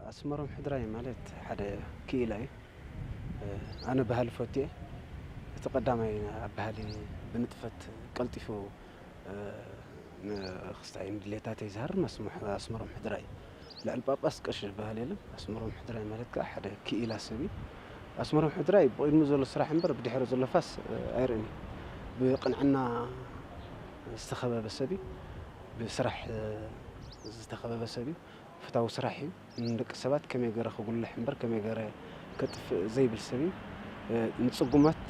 ኣስመሮም ሕድራይ ማለት ሓደ ክኢላ እዩ። ኣነ ባህሊ ፈትየ፣ እቲ ቀዳማይ ኣብ ባህሊ ብንጥፈት ቀልጢፉ ንክስታይ ንድሌታተይ ዝሃርም ኣስመሮም ሕድራይ እዩ። ልዕሊ ጳጳስ ቀሺ ዝበሃል የለን። ኣስመሮም ሕድራይ ማለት ከዓ ሓደ ክኢላ ሰብ እዩ። ኣስመሮም ሕድራይ ብቕድሚ ዘሎ ስራሕ እምበር ብድሕሪ ዘሎ ፋስ ኣይርእን እዩ። ብቕንዕና ዝተኸበበ ሰብ እዩ። ብስራሕ ዝተኸበበ ሰብ እዩ። ፍታዊ ስራሕ እዩ። ንደቂ ሰባት ከመይ ገረ ክጉልሕ እምበር ከመይ ገረ ከጥፍእ ዘይብል ሰብ እዩ። ንፅጉማት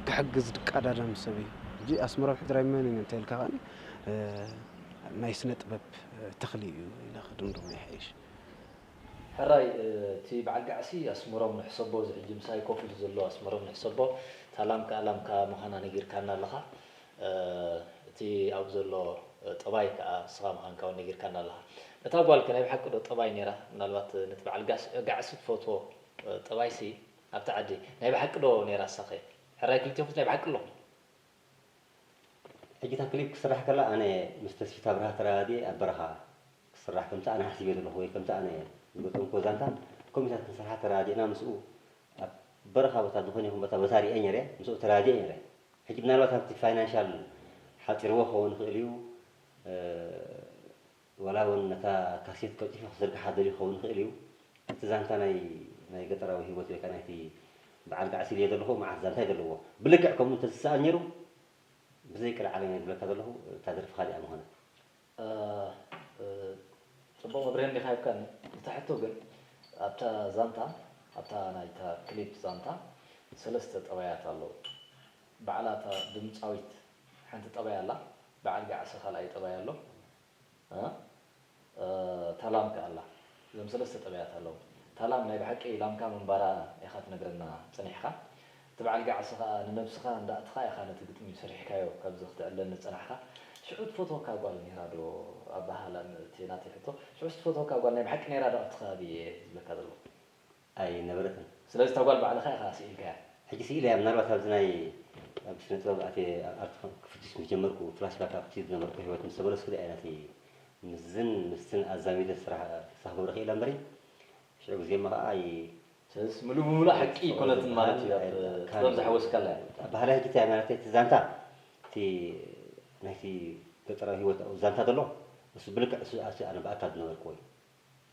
ክሕግዝ ዝቃዳደም ሰብ እዩ። ሕጂ ኣስመሮም ሕድራይ መን እዩ እንተልካ ከዓኒ ናይ ስነ ጥበብ ተኽሊ እዩ ኢለ ክድምድሞ ይሓይሽ። ሕራይ እቲ በዓል ጋዕሲ ኣስመሮም ንሕሰቦ፣ እዚ ሕጂ ምሳይ ኮፍ ኢሉ ዘሎ ኣስመሮም ንሕሰቦ፣ እታ ላምካ ላምካ ምዃና ነጊርካና ኣለኻ። እቲ ኣብኡ ዘሎ ጠባይ ከዓ ንስኻ ምዃንካ እውን ነጊርካና ኣለኻ። እታ ጓል ከ ናይ ብሓቂ ዶ ጠባይ ነይራ? ምናልባት ነቲ በዓል ጋዕሲ ትፈትዎ ጠባይሲ ኣብቲ ዓዲ ናይ ብሓቂ ዶ ነይራ ንሳኸ? ሕራይ ክልቴኹምስ ናይ ብሓቂ ኣለኹም? ሕጂ እታ ክሊፕ ክስራሕ ከላ ኣነ ምስ ተስፊት ኣብርሃ ተረዳዲኤ ኣብ በረኻ ክስራሕ ከምቲ ኣነ ሓሲበ ዘለኹ ወይ ከምቲ ኣነ ዝገጠምኩዎ ዛንታ ኮሚታት ክንሰርሓ ተረዳዲእና ምስኡ ኣብ በረኻ ቦታ ዝኾነ ይኹን ቦታ ቦታ ሪኤ ነይረ ምስኡ ተረዳዲኤ ነይረ። ሕጂ ምናልባት ኣብቲ ፋይናንሻል ሓፂርዎ ክኸውን ይኽእል እዩ። ዋላ እውን ነታ ካሴት ቀልጢፉ ክዝርግሓ ደልዩ ክኸውን ይኽእል እዩ። እቲ ዛንታ ናይ ናይ ገጠራዊ ህይወት ወይ ከዓ ናይቲ በዓል ጋዕሲ ኢልዮ ዘለኹ መዓት ዛንታ እዩ ዘለዎ። ብልክዕ ከምኡ እንተዝሰኣል ነይሩ ብዘይ ቅልዓለም እየ ዝብለካ ዘለኹ እታ ደርፊ ካሊኣ ምኾነት። ፅቡቕ መብርሂ እንዲኻ ሂብካኒ። እታ ሕቶ ግን ኣብታ ዛንታ ኣብታ ናይታ ክሊፕ ዛንታ ሰለስተ ጠባያት ኣለዉ። ባዕላ እታ ድምፃዊት ሓንቲ ጠባይ ኣላ፣ በዓል ጋዕሲ ካልኣይ ጠባይ ኣሎ። እ? እ፣ ታላም ከኣ ኣላ። እዞም ሰለስተ ጠባያት ኣለዉ። ታላም ናይ ብሓቂ ላምካ ምንባራ ኢኻ ትነግረና ጸኒሕካ። እቲ በዓል ጋዕሲ ከኣ ንነብስኻ እንዳእትኻ ኢኻ ነቲ ግጥሚ ሰሪሕካዮ ካብዚ ክትዕለኒ ዝጸናሕካ። ሽዑ ትፈትወካ ጓል ነይራ ዶ? ኣበሃህላ እቲ ናተይ ሕቶ። ሽዑስ ትፈትወካ ጓል ናይ ብሓቂ ነይራ ዶ ኣብቲ ከባቢ እየ ዝብለካ ዘለኹ። ኣይነበረትን። ስለዚ እታ ጓል ባዕልኻ ኢኻ ስኢልካያ። ሕጂ ስኢለያ፣ ምናልባት ኣብዚ ናይ ኣብ ስነ ጥበብ ኣትየ ኣብ ኣርት ክፍትሽ ምስ ጀመርኩ ፍላሽ ባክ ኣብቲ ዝነበርኩ ህይወት ምስ ተመለስኩ እያ ነቲ ምስዝን ምስትን ኣዛሚደ ስራሕ ክሳብ ክገብረ ክኢለ እምበሪ ሽዑ ግዜማ ከዓ ኣይ ስለዚስ ምሉእ ብምሉእ ሓቂ ኣይኮነትን ማለት እዩ ኣብ ጥበብ ዝሓወስካላ እያ። ባህላ ሕጂ እንታይ ማለት እቲ ዛንታ እቲ ናይቲ ገጠራዊ ህይወት ዛንታ ዘሎ እሱ ብልክዕ እሱ ኣነ ብኣካል ዝነበርኩዎ እዩ።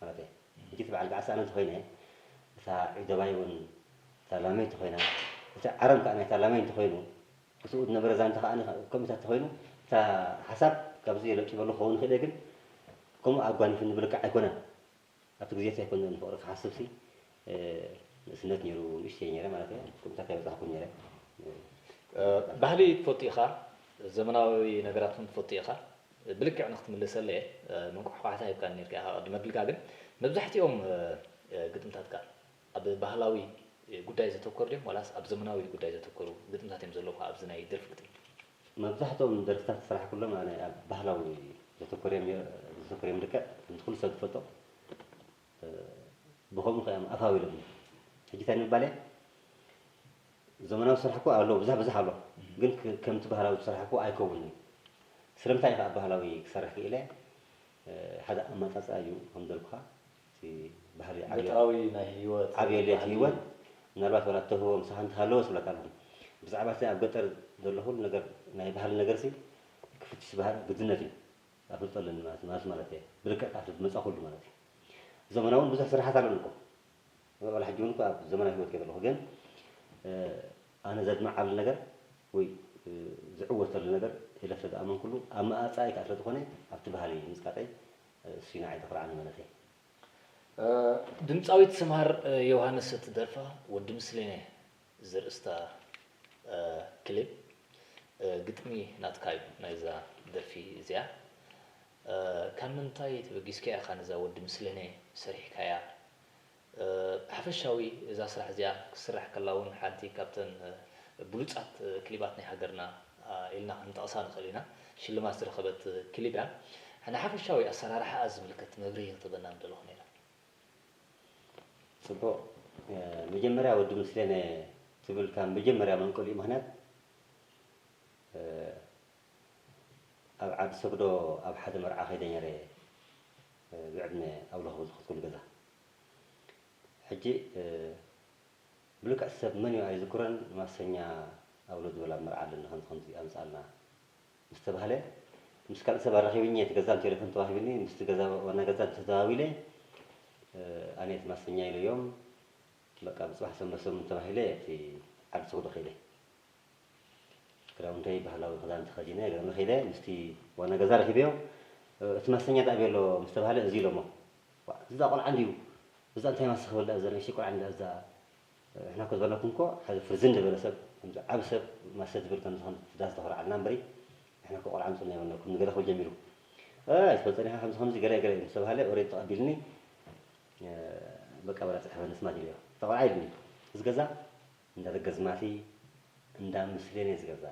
ማለት እየ። ሕጂ እቲ በዓል ገዓስ ኣነ እንተኾይነ እታ ዒደባይ እውን እታ ላመይ እንተኾይና እቲ ዓረም ከዓ ናይታ ላመይ እንተኾይኑ ምስኡ ዝነበረ ዛንታ ከዓ ከምኡታት እንተኾይኑ እታ ሓሳብ ካብዚ ለቂበሉ ክኸውን ይኽእል እየ ግን ከምኡ ኣጓኒፉኒ ብልክዕ ኣይኮነን። ኣብቲ ግዜ እንታይ ኮነ ንፍቕሪ ክሓስብ ሲ ንእስነት ነይሩ ንእሽተይ ነይረ ማለት እየ። ከምኡታት ኣይበፃሕኩን ነይረ። ባህሊ ትፈቱ ኢኻ፣ ዘመናዊ ነገራት እውን ትፈቱ ኢኻ። ብልክዕ ንክትምልሰለይ እየ ምንቋሕቋሕታ ሂብካኒ ነርካ ኢኻ ቅድሚ መድልካ ግን መብዛሕትኦም ግጥምታትካ ኣብ ባህላዊ ጉዳይ ዘተኮሩ ድዮም ዋላስ ኣብ ዘመናዊ ጉዳይ ዘተኮሩ ግጥምታት እዮም ዘለውካ ኣብዚ ናይ ደርፊ ግጥሚ? መብዛሕትኦም ደርፍታት ዝሰራሕኩሎም ኣነ ኣብ ባህላዊ ዘተኮሩ እዮም ነይሮ- ዘተኮሩ እዮም ልክዕ ከምቲ ኩሉ ሰብ ዝፈልጦ ብኸምኡ ከ እዮም ኣፋዊሎም ሕጂ እንታይ ንምባል እየ ዘመናዊ ዝሰርሓ እኮ ኣሎ ብዙሕ ብዙሕ ኣሎ ግን ከምቲ ባህላዊ ዝሰርሓ እኮ ኣይከውንን እዩ ስለምንታይ ኢኻ ኣብ ባህላዊ ክሰርሕ ክኢለ ሓደ ኣማፃፅኣ እዩ ከም ዘልኩኻ እቲ ባህሊ ገጠራዊ ናይ ህይወት ዓብየለት ህይወት ምናልባት ዋላ ተህቦ ምሳኻ እንተሃለወ ስብለካ ኣለኹ ብዛዕባ እቲ ኣብ ገጠር ዘሎ ኩሉ ነገር ናይ ባህሊ ነገር ሲ ክፍትሽ ዝበሃል ግድነት እዩ ኣፍልጦ ኣለኒ ማለት ማለት ማለት እየ ብልክዕ ካብ ዝመፃ ኩሉ ማለት እዩ ዘመናዊ እውን ብዙሕ ስራሓት ኣለኒ እኮ ዋላ ሕጂ እውን እኮ ኣብ ዘመናዊ ህይወት ከይደ ኣለኹ ግን ኣነ ዘድምዓሉ ነገር ወይ ዝዕወተሉ ነገር ኢለ ስለ ዝኣመንኩሉ ኣብ መኣፃኢ ከዓ ስለ ዝኾነ ኣብቲ ባህሊ ምፅቃጠይ እሱ ንዓይ ዘኹርዓኒ ማለት እየ ድምፃዊት ሰምሃር ዮውሃንስ እትደርፋ ወዲ ምስሌነ ዘርእስታ ክሊፕ ግጥሚ ናትካ እዩ ናይዛ ደርፊ እዚኣ ካብ ምንታይ ተበጊስካ ኢኻ ነዛ ወዲ ምስሌነ ሰሪሕካያ ብሓፈሻዊ እዛ ስራሕ እዚኣ ክትስራሕ ከላ እውን ሓንቲ ካብተን ብሉፃት ክሊባት ናይ ሃገርና ኢልና ክንጠቕሳ ንኽእል ኢና ሽልማት ዝረኸበት ክሊብ እያ ንሓፈሻዊ ኣሰራርሓኣ ዝምልከት መብርሂ ክትበና ምደለኹ ነይራ ፅቡቕ መጀመርያ ወዲ ምስሌነ ትብል ካብ መጀመርያ መንቀሊኡ ምኽንያት ኣብ ዓዲ ሰግዶ ኣብ ሓደ መርዓ ከይደ ነይረ ብዕድመ ኣብ ለኸ ዝኸትኩሉ ገዛ ሕጂ ብልክዕ ሰብ መን እዩ ኣይዝክሮን፣ ማሰኛ ኣብ ሎድበላ መርዓ ኣለና ከምዚ ከምዚ ኣምፅኣልና ምስ ተባህለ፣ ምስ ካልእ ሰብ ኣራኺብኒ እቲ ገዛ ቴሌፎን ተዋሂብኒ ምስቲ ገዛ ዋና ገዛ ተደዋዊለ፣ ኣነ እቲ ማሰኛ ኢለዮም። በቃ ብፅባሕ ሰንበት ሰሙን ተባሂለ እቲ ዓዲ ስጉዶ ከይደ። ክዳውንተይ ባህላዊ ክዳን ተኸዲነ ገለ ከይደ ምስቲ ዋና ገዛ ረኺበዮ። እቲ ማሰኛ ዳኣ ቤሎ ምስ ተባህለ እዚ ኢሎሞ፣ "ዋ፣ እዛ ቆልዓ እንድዩ፣ እዛ እንታይ ማሰ ክበላ እዛ ንእሽተይ ቆልዓ እንዳ እዛ፣ ንሕና እኮ ዝበለኩም እኮ ሓደ ፍርዝን ዝበለ ሰብ፣ ከምዚ ዓቢ ሰብ ማሰ ዝብል ከምዚ ከም ዳስ ተኾርዓልና እምበሪ፣ ንሕና እኮ ቆልዓ ኣምፅልና ይበልናኩም" ንገለ ክብል ጀሚሩ። "ኣይ፣ ኣይትፈልጥን ኢኻ ከምዚ ከምዚ ገለ ገለ" ምስ ተባህለ ኦሬዲ ተቐቢልኒ። በቃ በላ ፅሕፈ ንስማ ድልዮ ተቆልዓ ኢልኒ። እዚ ገዛ እንዳ ደገዝማቲ እንዳ ምስሌን እዩ ዝገዛ።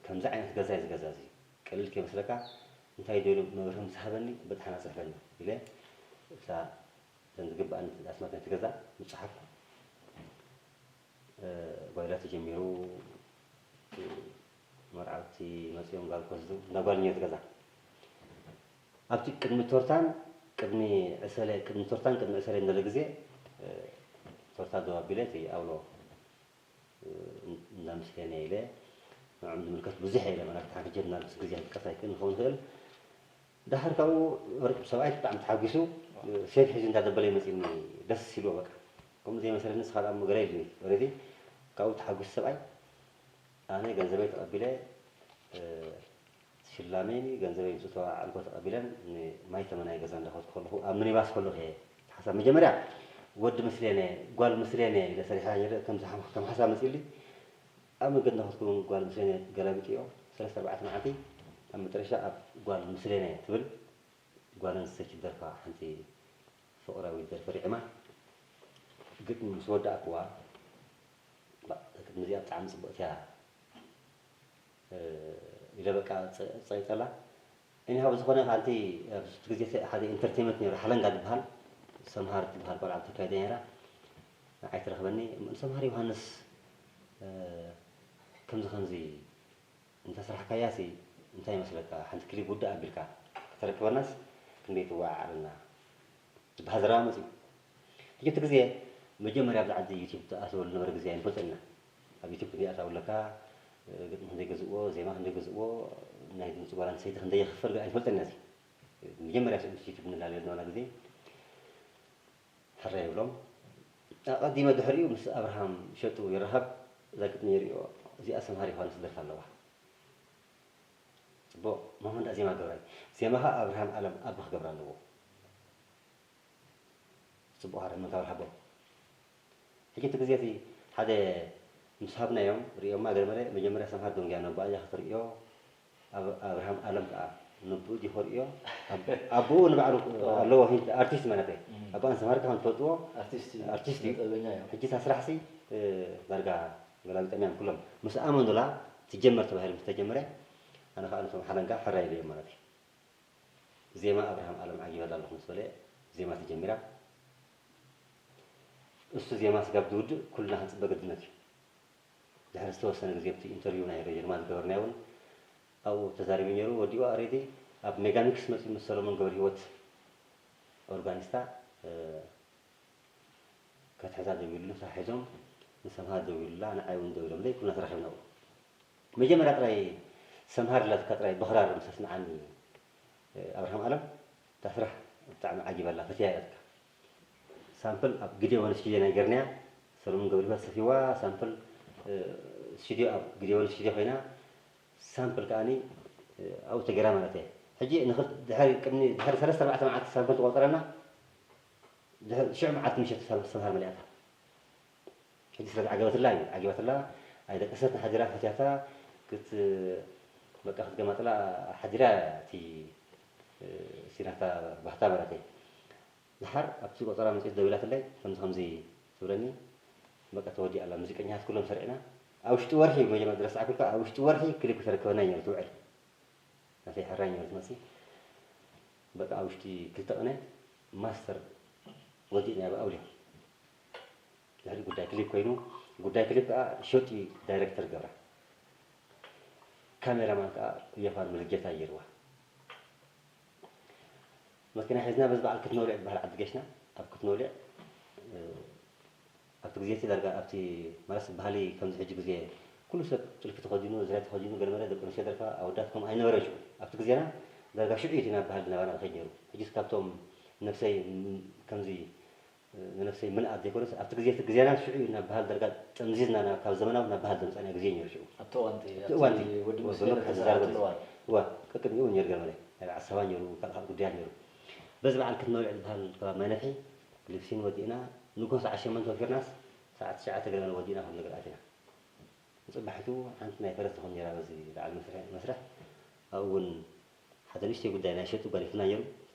ከምዚ ዓይነት ገዛ እዩ ዝገዛ እዚ። ቀሊል ከይመስለካ፣ እንታይ ደሉ መብርሂ ምስ ሃበኒ በጣሕና ፅሕፈኒ ኢለ እታ እተን ዝግብኣኒ ኣስማት ናይቲ ገዛ ምፅሓፍ። ጓይላ ተጀሚሩ፣ መርዓውቲ መፂኦም ጓል ክወስዱ እንዳ ጓል ነይሩ እቲ ገዛ። ኣብቲ ቅድሚ ቶርታን ቅድሚ ዕሰለ ቅድሚ ቶርታን ቅድሚ ዕሰለ እንደለ ግዜ ቶርታ ደው ኣቢለ እቲ ኣውሎ እንዳ ምስሌነ ኢለ ንዕም ዝምልከት ብዙሕ ኢለ ማለት ሓንቲ ጀምና ርስ ግዜ ክጥቀስ ኣይክእል ንኸውን ንኽእል። ዳሕር ካብኡ ሰብኣይ ብጣዕሚ ተሓጒሱ ሴፍ ሒዙ እንዳደበለ ይመፅኒ። ደስ ኢልዎ በቃ። ከምኡ ዘይመሰለኒ ንስኻ ደኣ እሞ ገለ ኢሉኒ። ኦሬዲ ካብኡ ተሓጒሱ ሰብኣይ ኣነ ገንዘበይ ተቐቢለ ሽላመይኒ ገንዘበይ ምስ እተዋዓልኮ ተቐቢለን ንማይ ተመናይ ገዛ እንዳኸድኩ ከለኹ ኣብ ሚኒባስ ከለኹ እየ ሓሳብ መጀመርያ ወዲ ምስሌነ ጓል ምስሌነ ኢለ ሰሪሓ ነይረ። ከምዚ ሓም- ከም ሓሳብ መፂእልይ ኣብ መንገዲ እንዳኸድኩ እውን ጓል ምስሌነ ገላቢጥዮ ሰለስተ ኣርባዕተ መዓልቲ ኣብ መጨረሻ ኣብ ጓል ምስሌነ ትብል ጓል ኣንስተይቲ ደርፋ ሓንቲ ፍቕራዊ ደርፊ ሪዕማ ግጥሚ ምስ ወዳእኩዋ ግጥሚ እዚኣ ብጣዕሚ ፅብቕቲ እያ ኢለ በቃ ፀይፀላ። እኒሃው ዝኾነ ሓንቲ ኣብዚ ግዜ ሓደ ኢንተርቴንመንት ነይሩ ሓለንጋ ዝበሃል ሰምሃር ትበሃል ቆልዓ ተካይደ ነይራ። ንዓይ ትረኽበኒ ሰምሃር ዮሃንስ ከምዚ ከምዚ እንተስራሕካያሲ እንታይ ይመስለካ ሓንቲ ክሊፕ ውድእ ኣቢልካ ከተረክበናስ ክንደይ ትወዓዓልና ዝበሃል ዘረባ መፅዩ። ሕጂ እቲ ግዜ መጀመርያ ኣብዚ ዓዲ ዩቲብ ተኣተወሉ ነበረ ግዜ ኣይንፈልጦን ኢና። ኣብ ዩቲብ ክንደይ ኣታዊ ኣለካ፣ ግጥሚ ክንደይ ገዝእዎ፣ ዜማ ክንደይ ገዝእዎ፣ ናይ ድምፂ ጓል ኣንስተይቲ ክንደይ ይኽፈል ኣይንፈልጠን ኢና። እዚ መጀመርያ ስእንቲ ዩቲብ ንላለዮ ዝነበና ግዜ ሕራይ ይብሎም። ኣቐዲመ ድሕሪኡ ምስ ኣብርሃም ሸጡ ይራኸብ እዛ ግጥሚ የርእዮ። እዚኣ ሰምሃር ዮሃንስ ደርፋ ኣለዋ። ፅቡቕ መሆን ዳ ዜማ ገብራይ ዜማኻ ኣብርሃም ኣለም ኣብ ክገብራ ኣለዎ። ፅቡቕ ሓደ ምንካብ ሓቦ ሕጂ እቲ ግዜ እቲ ሓደ ምስ ሃብናዮም ርእዮማ ገለመለ መጀመርያ ሰምሃር ደንጉያ ነቦኣ እያ ክትርእዮ ኣብርሃም ኣለም ከዓ ነቦኡ ድዩ ክርእዮ ኣቦኡ ንባዕሉ ኣለዎ ኣርቲስት ማለት ኣቦኣን ሰምሃር ከም ትፈልጥዎ ኣርቲስት እዩ ሕጂ እታ ስራሕ ሲ ዳርጋ ገላቢጦም እዮም ኩሎም ምስ ኣመኑላ ትጀመር ተባሂሉ ምስ ተጀመረ ኣነ ከዓ ነቶም ሓለንጋ ሕራይ ኢለዮም ማለት እዩ ዜማ ኣብርሃም ኣለም ዓጊበላ ኣለኹ ምስ በለ ዜማ ተጀሚራ። እሱ ዜማ ስጋብ ዝውድእ ኩልና ክንፅበ ግድነት እዩ። ድሕሪ ዝተወሰነ ግዜ ኣብቲ ኢንተርቪው ናይ ሬድዮ ድማ ዝገበርናዮ እውን ኣብኡ ተዛሪቡ ነይሩ። ወዲኡ ኣሬዲ ኣብ ሜጋሚክስ መፂኡ ምስ ሰሎሞን ገብረ ህይወት ኦርጋኒስታ ከትሕዛ ደዊሉሉ ተታሒዞም ንሰምሃር ደዊሉላ ንዓይ እውን ደዊሎምለይ ኩልና ተራኺብና ኣብኡ። መጀመርያ ጥራይ ሰምሃር ኢላትካ ጥራይ ብኽራር ምስ ኣስምዓኒ ኣብርሃም ኣለም እታ ስራሕ ብጣዕሚ ዓጊባላ ፈትያ ኢላትካ። ሳምፕል ኣብ ግዴዎን ስቱድዮ ናይ ገርንያ ሰለሙን ገብሪበት ሰፊዋ ሳምፕል ስቱድዮ ኣብ ግዴዎን ስቱድዮ ኮይና ሳምፕል ከዓኒ ኣብኡ ተገይራ ማለት እየ። ሕጂ ንኽል- ድሕሪ ቅድሚ ድሕሪ ሰለስተ ኣርባዕተ መዓልቲ ሳምፕል ትቆፀረና ድሕሪ ሽዑ መዓልቲ ምሸት ሰምሃር መሊኣታ። ሕጂ ስለ ዝዓገበትላ እዩ ዓጊባትላ ኣይደቀሰትን ሓዲራ ፈትያታ ክት በቃ ክትገማጥላ ሓዲራ እቲ ሲናታ ባህታ ማለት እዩ። ድሓር ኣብቲ ቆፀራ መፅት ደዊላትለይ ከምዚ ከምዚ ትብለኒ በቃ ተወዲኣ ኣላ ሙዚቀኛታት ኩሎም ሰሪዕና ኣብ ውሽጢ ወርሒ መጀመር ዝረሳዕኩልካ ኣብ ውሽጢ ወርሒ ክሊፕ ተረከበና እዩ ትውዕል ናተይ ሕራይ ነበረ ትመፅእ በቃ ኣብ ውሽጢ ክልተ ቅነ ማስተር ወዲእና ኣብ ኣውሊዕ ድሕሪ ጉዳይ ክሊፕ ኮይኑ ጉዳይ ክሊፕ ከዓ ሸጢ ዳይሬክተር ገብራ ካሜራማን ከዓ የፋን ምልጌታ ይርዋ መኪና ሒዝና በዚ በዓል ክትነውሊዕ ዝበሃል ዓዲ ገሽና ኣብ ክትነውሊዕ ኣብቲ ግዜ እቲ ዳርጋ ኣብቲ ማለት ባህሊ ከምዚ ሕጂ ግዜ ኩሉ ሰብ ጥልፊ ተኸዲኑ፣ ዝላይ ተኸዲኑ፣ ገለ መለ ደቂ ኣንስትዮ ደርፋ፣ ኣወዳት ከምኡ ኣይነበረን ሽዑ። ኣብቲ ግዜና ዳርጋ ሽዑ እዩ እቲ ናብ ባህሊ ናባና ዝኸይድ ነይሩ። ሕጂስ ካብቶም ነብሰይ ም-፣ ከምዚ ንነብሰይ ምልኣት ዘይኮነስ ኣብቲ ግዜ እቲ ግዜና ሽዑ እዩ ናብ ባህሊ ዳርጋ ጠምዚዝና ናብ ካብ ዘመናዊ ናብ ባህሊ ዘምጻእናዮ ግዜ እዩ ነይሩ ሽዑ። ኣብቲ እዋን እቲ ኣብቲ እዋን እቲ ወዲ ወ-፣ ምስሌነ ወ-፣ ዝተዛረበ ተዛረበሉ እዋን። እዋ፣ ቀቅድሚኡ እውን ነይሩ ገለ መለ። ናይ በዓል ሳባ ነይሩ፣ ካልእ ካልእ ጉዳያት ነይሩ። በዚ በዓል ክትነብልዕ ዝበሃል ከባቢ ማይ ነፍሒ ልብሲን ወዲእና ንግሆ ሰዓት ሸሞንተ ወፊርናስ ሰዓት ትሽዓተ ገለ መለ ወዲእና ከም ነገር ኣቲና። ንጽባሒቱ ሓንቲ ናይ ፈረስ ትኾን ነይራ በዚ በዓል መስርሕ፣ መስርሕ ኣብኡ እውን ሓደ ንእሽተይ ጉዳይ ናይ ሸጡ ገዲፍና ነይሩ።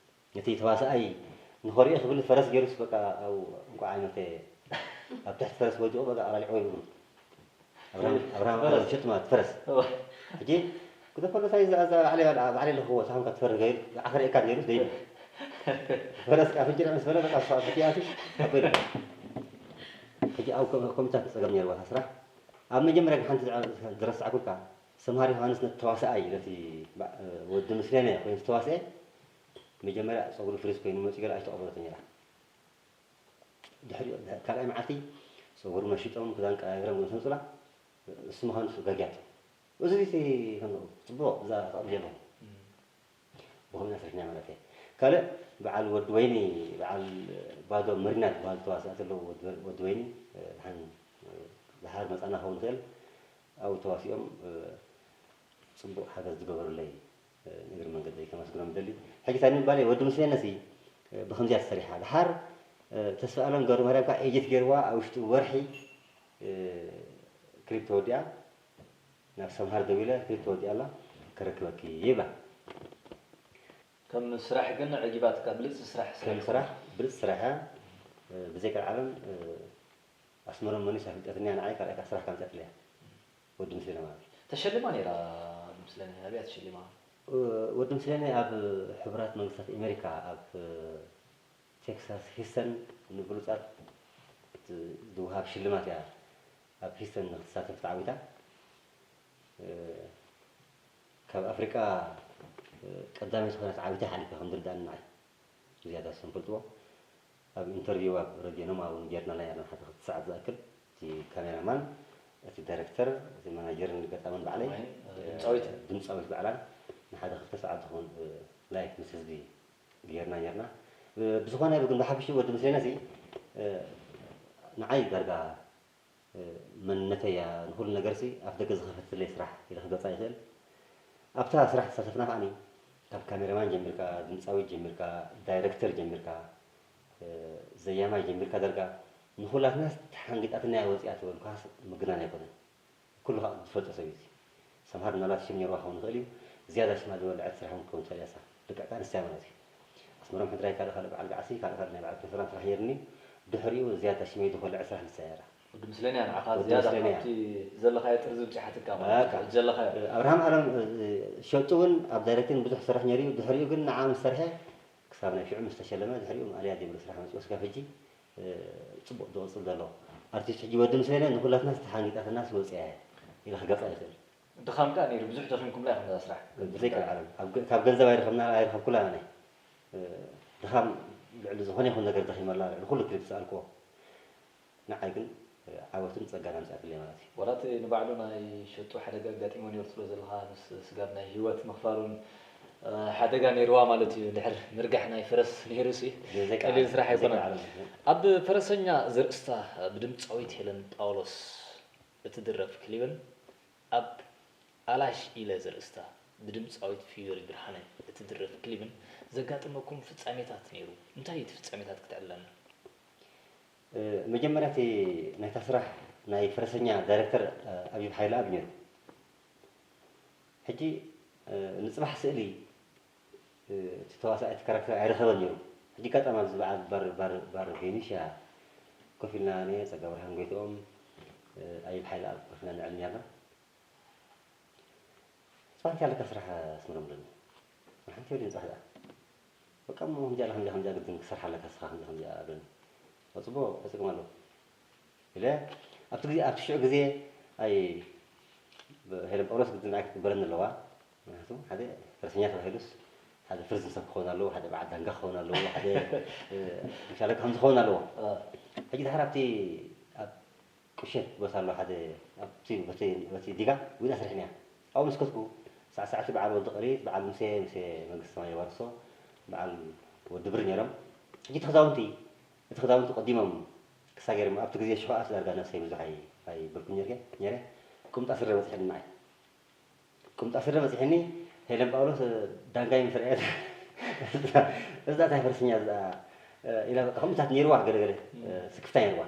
ነቲ ተዋሳኣይ ንኸሪኦ ክብል ፈረስ ገይሩስ በቃ ኣብኡ እንቋዕ ኣይመተ ኣብ ትሕቲ ፈረስ ወዲቑ በቃ ኣባሊዕዎ ይብሉ። ኣብርሃም፣ ኣብርሃም ፈረስ። ሸጡ ማለት ፈረስ። እዋ። ሕጂ ግደፎ፣ ነታ እዛ፣ እዛ ባዕለይ፣ ባዕለይ ኣለኽዎ፣ እታ ኸምካ ትፈርህ ገይሩ፣ ዓኸር እካ ነይሩ፣ ዘይብል። ፈረስ ከኣ ፍንጭር ምስ በለ፣ በቃ፣ እሷ፣ እሷ፣ እቲኣቱ፣ ኣቦይ፣ ሕጂ ኣብ ኮ-፣ ኮምፒተር ጸገም ነይርዋ፣ እታ ስራሕ። ኣብ መጀመርያ ግን ሓንቲ ዝዓ-፣ ዝረሳዕኩልካ፣ ሰምሃር ዮሃንስ ነቲ ተዋሳኣይ፣ ነቲ ባ-፣ ወዲ ምስሌነ ኮይኑ ዝተዋስኤ፣ መጀመርያ ጸጉሩ ፍሪዝ ኮይኑ መጺኡ ገለ ኣይተቐበለትን ነይራ። ድሕሪኡ፣ ካልኣይ መዓልቲ ጸጉሩ መሺጦም፣ ክዳን ቀያይሮም፣ ገለ ሰንጹላ፣ እሱ ምዃኑ ገርግያቶ። እዚ እቲ ከም ጽቡቕ እዛ ተቐቢለ ኣለኹ። እም። ብኸምኡ ኢና ሰሪሕና ማለት እየ። ካልእ በዓል ወዲ ወይኒ፣ በዓል ባዶ መሪና ዝበሃል ተዋሳእቲ ኣለዉ። ወዲ፣ ወዲ ወይኒ፣ እ፣ ደሓን፣ እ፣ ደሓር መጻና ክኸውን ይኽእል። ኣብኡ ተዋሲኦም፣ እ፣ ጽቡቕ ሓገዝ ዝገበሩለይ፣ እ፣ ንእግሪ መንገደይ ከመስግኖም እደሊ። ሕጂ እንታይ ንምባል እየ፣ ወዲ ምስሌነሲ፣ እ፣ ብኸምዚኣ ተሰሪሓ። ደሓር፣ እ፣ ተስፋ ኣለም ገብረማርያም ከኣ ኤዲት ገይርዋ ኣብ ውሽጢ ወርሒ፣ እ፣ ክሊፕ ተወዲኣ። ናብ ሰምሃር ደዊለ፣ ክሊፕ ተወዲኣ ኣላ፣ ከረክበኪ ይብላ። ከም ስራሕ ግን ዕጊባትካ፣ ብልጽቲ ስራሕ ከም ሰሪሕኩም። ስራሕ፣ ብልጽቲ ስራሕ እያ። ብዘይ ቀልዓለም፣ ኣስመሮም መኒሳ ፍልጠትንያ ንዓይ ካልኣይ ስራሕ ካምጻትለያ። ወዲ ምስሌነ ማለት እዩ። ተሸሊማ ነይራ፣ ወዲ ምስሌነ፣ ኣበይ እያ ተሸሊማ? ወዲ ምስሌነ ኣብ ሕቡራት መንግስታት ኣሜሪካ፣ ኣብ ቴክሳስ ሂስተን ንብሉጻት ዝወሃብ ሽልማት እያ። ኣብ ሂስተን ንክትሳተፍ ተዓዊታ። እ፣ ካብ ኣፍሪቃ፣ እ፣ ቀዳመይቲ ኮይና ተዓዊታ ሓሊፋ ከም ዝርድኣኒ ንዓይ። ዝያዳ ስም ፈልጥዎ። ኣብ ኢንተርቪው ኣብ ረድዮ ኖማ እውን ጌርናላ ነርና ሓደ ክልተ ሰዓት ዝኣክል። እቲ ካሜራማን፣ እቲ ዳይሬክተር፣ እቲ ማናጀርን ገጣምን ባዕለይ፣ ወይ፣ እ፣ ድምፃዊት። ድምፃዊት ባዕላን ንሓደ ክልተ ሰዓት ዝኸውን፣ እ፣ ላይፍ ምስ ህዝቢ ጌርና ኔርና። እ፣ ብዝኾነ ግን ብሓፈሽኡ ወዲ ምስሌነ ሲ፣ እ፣ ንዓይ ዳርጋ፣ እ፣ መንነተይ እያ፣ ንኹሉ ነገርሲ ኣፍ ደገ ዝኸፈትለይ ስራሕ ኢለ ክገልጻ ይኽእል። ኣብታ ስራሕ ዝተሳተፍና ከኣኒ ካብ ካሜራማን ጀሚርካ፣ ድምጻዊት ጀሚርካ፣ ዳይረክተር ጀሚርካ፣ እ፣ ዘያማይ ጀሚርካ ዳርጋ ንኹላትና ተሓንጊጣትና እያ ወጺኣ ተበልኳስ ምግናን ኣይኮነን። ኩሉ ከዓ ዝፈልጦ ሰብ እዩ። ሰምሃር ምናልባት ሽም ነይርዋ ክኸውን ይኽእል እዩ። ዝያዳ ሽማ ዝበልዐት ስራሕ እውን ክኸውን ትኽእል እያ። እሳ ልክዕ ከኣ ንሳ እያ ማለት እዩ። ኣስመሮም ሕድራይ ካልእ ካልእ በዓል ገዓሲ፣ ካልእ ካልእ ናይ በዓል ፕሮፌሰራን ስራሕ ነይርኒ። ድሕሪኡ ዝያዳ ሽመይ ዝበልዐ ስራሕ ንሳ እያ ነይራ። ወዲ ምስለንያ ንዓኻ ወዲ ዝያዳ ምስለንያ። ካብቲ ዘለኻዮ ጥርዚ ብፅሓትካ ማለት እዩ። በቃ። ዘለኻዮ። ኣብርሃም ኣለም፣ እ፣ ሸጡ እውን ኣብ ዳይሬክቲንግ ብዙሕ ዝሰርሕ ነይሩ እዩ። ድሕሪኡ ግን ንዓ ምስ ሰርሐ ክሳብ ናይ ሽዑ ምስ ተሸለመ፣ ድሕሪኡ ማእለያ ዘይብሉ ስራሕ መፂኡ። ስጋብ ሕጂ፣ እ፣ ፅቡቕ ዝቕፅል ዘሎ ኣርቲስት። ሕጂ ወዲ ምስለንያ ንኹላትና ዝተሓንጊጣትና ዝመፅያ እያ ኢለ ክገልፃ ይኽእል። ድኻም ከኣ ነይሩ፣ ብዙሕ ደኺምኩምላ ኢኹም ነዛ ስራሕ። ብዘይ ቀልዓለም። ኣብ ገ-፣ ካብ ገንዘብ ኣይረኸብና፣ ኣይረኸብኩላ ኣነ። እ፣ ድኻም ልዕሊ ዝኾነ ይኹን ነገር ደኺመላ፣ ልዕሊ ኩሉ ክሊፕ ዝሰኣልክዎ። ንዓይ ግን፣ እ፣ ዓወትን ጸጋን ኣምጺኣትለይ ማለት እዩ። ዋላ እቲ ንባዕሉ ናይ ሸጡ ሓደጋ ኣጋጢሞ ነይሩ ትብሎ ዘለኻ፣ ምስ ስጋብ ናይ ህይወት ምኽፋል እውን፣ እ፣ ሓደጋ ነይርዋ ማለት እዩ። ድሕር ምርጋሕ ናይ ፈረስ ነይሩ ሲ፣ ብዘይ ቀሊል ቀልዓለም፣ ስራሕ ብዘይ ኣይኮነን። ቀልዓለም። ኣብ ፈረሰኛ ዘርእስታ ብድምጻዊት ሄለን ጳውሎስ እትድረፍ ክሊብን ኣብ ኣላሽ ኢለ ዘርእስታ ብድምጻዊት ፊዮሪ ብርሃነ እትድረፍ ክሊብን ዘጋጠመኩም ፍጻሜታት ነይሩ። እንታይ እዩ እቲ ፍጻሜታት ክትዕልለና? እ፣ መጀመርያ እቲ ናይታ ስራሕ ናይ ፈረሰኛ ዳይረክተር፣ እ፣ ኣቢብ ሓይለኣብ ነይሩ። ሕጂ፣ እ፣ ንጽባሕ ስእሊ፣ እ፣ እቲ ተዋሳኣይ እቲ ካራክተር ኣይረኸበን ነይሩ። ሕጂ ኣጋጣሚ ኣብዚ በዓል ባር፣ ባር፣ ባር ቬኒሽያ ኮፍ ኢልና፣ ኣነ፣ ጸጋብርሃን ጎይትኦም፣ እ፣ ኣቢብ ሓይለኣብ ኮፍ ኢልና ንዕልል ኔርና። ጽባሕ እንታይ ኣለካ ስራሕ ኣስመሮም ብለኒ። ሓንቲ ወዲን ጽባሕ ደኣ። በቃ እሞ ከምዚኣ፣ ከምዚኣ፣ ከምዚኣ ግድን ክሰርሕ ኣለካ ንስኻ፣ ከምዚኣ፣ ከምዚኣ ብለኒ። ጽቡቕ፣ እንታይ ጸገም ኣለዎ? ኢለ ኣብቲ ግዜ፣ ኣብቲ ሽዑ ግዜ ኣይ ብ-፣ ሄለን ጳውሎስ ግድን ንዓይ ክትቅበለኒ ኣለዋ። ምክንያቱ ሓደ ፈረሰኛ ተባሂሉስ ሓደ ፍርዝን ሰብ ክኸውን ኣለዎ፣ ሓደ በዓል ዳንጋ ክኸውን ኣለዎ፣ ሓደ፣ እ፣ ምሻለ ከምዚ ክኸውን ኣለዎ። አ። ሕጂ ድሓር ኣብቲ ኣብ ቁሸት ቦታ ኣሎ ሓደ ኣብቲ በቲ በቲ ዲጋ ዊዳ ስርሕንያ ኣብኡ ምስ ከድኩ ሳዕሳዕቲ በዓል ወዲ ቅሪት በዓል ሙሴ ሙሴ መንግስቲ ሰማይ የዋርሶ በዓል ወዲ ብር ነይሮም። ሕጂ እቲ ክዳውንቲ እቲ ክዳውንቲ ቀዲሞም ክሳገርም ኣብቲ ግዜ ሽኮኣት ዳርጋ ነብሰይ ብዙሕ ኣይ ኣይበልኩ ነርገ ነረ ቁምጣ ስረ በፅሐኒ ንዓይ ቁምጣ ስረ በፂሐኒ ሄለን ጳውሎስ ዳንጋይ ምስ ረኣየት እዛ እንታይ ፈረስኛ እዛ ኢላ በቃ ከምኡታት ነይርዋ ገለገለ ስክፍታ ነይርዋ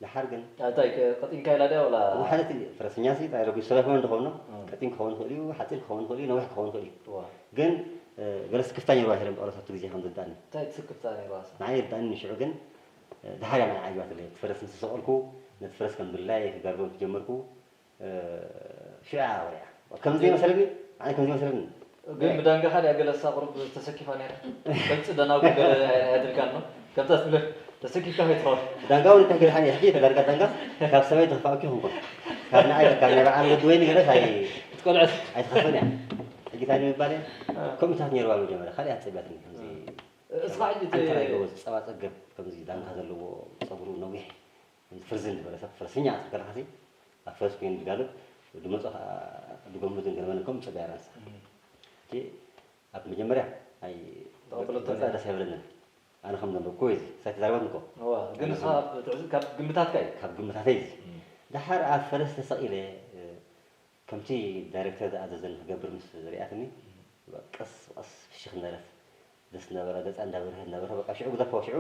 ድሓር ግን እንታይ ቀጢንካ ኢላ ድያ ወላ ሓደ ፈረስኛ ሲ ታይ ረጉ ሰበ ክመን ድኸውን ቀጢን ክኸውን ይኽእል እዩ ሓፂር ክኸውን ይኽእል እዩ ነዊሕ ክኸውን ይኽእል እዩ ግን ገለ ስክፍታ ነይርዋ ሄለን ጳውሎስ ኣብቲ ግዜ ከም ዝርዳእኒ እንታይ ትስክፍታ ነይርዋ ንዓይ ይርዳእኒ ንሽዑ ግን ድሓር እያ ንዓይ ዓጊባትለይ እቲ ፈረስ ምስ ሰቐልኩ ነቲ ፈረስ ከም ድላየ ክጋልቦ ምስ ጀመርኩ ሽዑ እያ ወሪያ ከምዚ መሰለኒ ኣነ ከምዚ መሰለኒ ግን ብዳንጋኻ ድያ ገለ እሳ ቁሩብ ተሰኪፋ ነይራ ከምፂ ደናጉ ገለ ኣድርጋ ኣሎ ከምታ ትብለ ተሰኪፍካ ከይትኸውን ዳንጋ እውን እንታይ ገለ ሓኒ ሕጂ ተዳርጋ ዳንጋ ካብ ሰበይ ተኽፋእኪ ይኹንኩን ካብ ንዓይ ካብ ናይ በዓል ወዲ ወይኒ ገለስ ኣይ ትቆልዐት ኣይትኸፍን እያ ሕጂ እንታይ ንምባል እየ ከምኡታት ነይርዋ መጀመርያ ካልእ ኣፀቢያትኒ ከምዚ እስኻ ሕጂ ኣንተ ናይ ጎበዝ ፀባ ፀገብ ከምዚ ዳንጋ ዘለዎ ፀጉሩ ነዊሕ ፍርዝን ዝበለ ሰብ ፈረሰኛ ኣትከልካሲ ኣብ ፈረስ ኮይኑ ዝጋልብ ድመፆ ከዓ ድጎምዝን ገለመን ከም ፅበያ ራንሳ እቲ ኣብ መጀመርያ ኣይ ተቐበለቶ ገዛ ነይሩ። ደስ ኣይበለንን ኣነ ከም ዘንበብኩ ወይ እዚ ሳይ ተዛረበት ንኮ እዋ ግን ንሳ ትዕዝ- ካብ ግምታትካ እዩ ካብ ግምታተይ እዚ ደሓር ኣብ ፈረስ ተሰቒለ ከምቲ ዳይሬክተር ዝኣዘዘኒ ክገብር ምስ ሪኣትኒ ቀስ ብቐስ ፍሽኽ እንዳለት ደስ እናበላ ገፃ እንዳበርሀ እናበርሀ በቃ ሽዑ ግዘፎ ሽዑ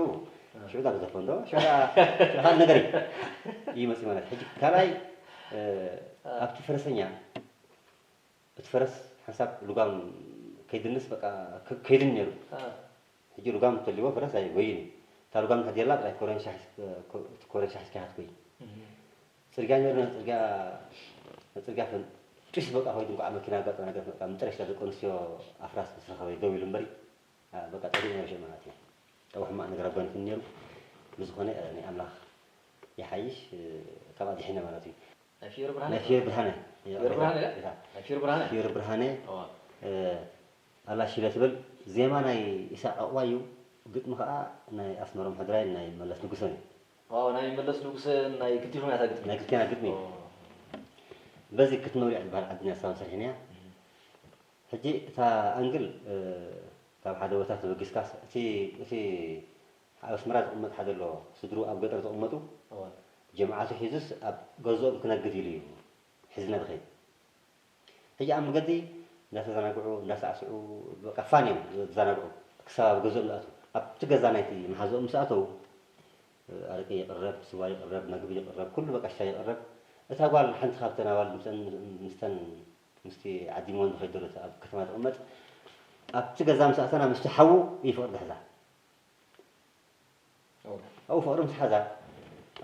ሽዑ ዳ ግዘፎ እንዶ ሽዑ ዳ ሽዑ ካልእ ነገር እዩ እዩ መፅኡ ማለት ሕጂ ካልኣይ ኣብቲ ፈረሰኛ እቲ ፈረስ ሓንሳብ ልጓም ከይድንስ በቃ ከይድን ነይሩ ሕጂ ልጓም እንተልዎ ፈረስ ኣይጎይን እዩ እታ ልጓም እንተድየላ ጥራይ ኮረንሻ ኮረንሻ ሒዝካ ኢኻ ትጎይ ፅርግያ ነይሩ ነቲ ፅርግያ ነቲ ፅርግያ ፈንጢስ በቃ ኮይዱ እንኳዕ መኪና ኣጋጠመ ነገር በቃ ምጥረሽ ደቂ ኣንስትዮ ኣፍራስ ምስ ረኸበ ደው ኢሉ እምበሪ በቃ ጠፊኡ ነይሩ ሽዑ ማለት እዩ ካብኡ ሕማቕ ነገር ኣጓኒፉኒ ነይሩ ብዝኾነ ናይ ኣምላኽ ይሓይሽ ካብ ኣድሒነ ማለት እዩ ናይ ፊዮሪ ብርሃነ ናይ ፊዮሪ ብርሃነ ፊዮሪ ብርሃነ ናይ ፊዮሪ ብርሃነ ፊዮሪ ብርሃነ ኣላ ሽለ ትብል ዜማ ናይ ኢሳቅ ዕቁባይ እዩ ግጥሚ ከዓ ናይ ኣስመሮም ሕድራይ ናይ መለስ ንጉሰን እዩ ዋው ናይ መለስ ንጉሰ ናይ ክልቲኹም እያ ግጥሚ ናይ ክልቲና ግጥሚ እዩ በዚ ክትመውሊዕ ዝበሃል ዓድና ሳብ ሰሪሕንያ ሕጂ እታ ኣንግል ካብ ሓደ ቦታ ተበጊስካስ እቲ እቲ ኣብ ኣስመራ ዝቕመጥ ሓደ ኣሎ ስድሩ ኣብ ገጠር ዝቕመጡ ጀምዓቱ ሒዙስ ኣብ ገዝኦም ክነግድ ኢሉ እዩ ሒዝና ዝኸይድ ሕጂ ኣብ መገዲ እንዳተዘናግዑ እንዳሳዕስዑ በቃ ፋን እዮም ዝዘናግዑ ክሳብ ኣብ ገዝኦም ዝኣትዉ ኣብቲ ገዛ ናይቲ መሓዝኦም ምስ ኣተዉ ኣረቂ ይቕረብ ስዋ ይቕረብ መግቢ ይቕረብ ኩሉ በቃ ሽሻይ ይቕረብ እታ ጓል ሓንቲ ካብተን ኣዋልድ ምስተን ምስተን ምስቲ ዓዲምወን ዝኸይድ ዘሎ ኣብ ከተማ ትቕመጥ ኣብቲ ገዛ ምስ ኣተና ምስቲ ሓዉ ይፍቕር ዝሕዛ ኣብኡ ፍቕሪ ምስ ሓዛ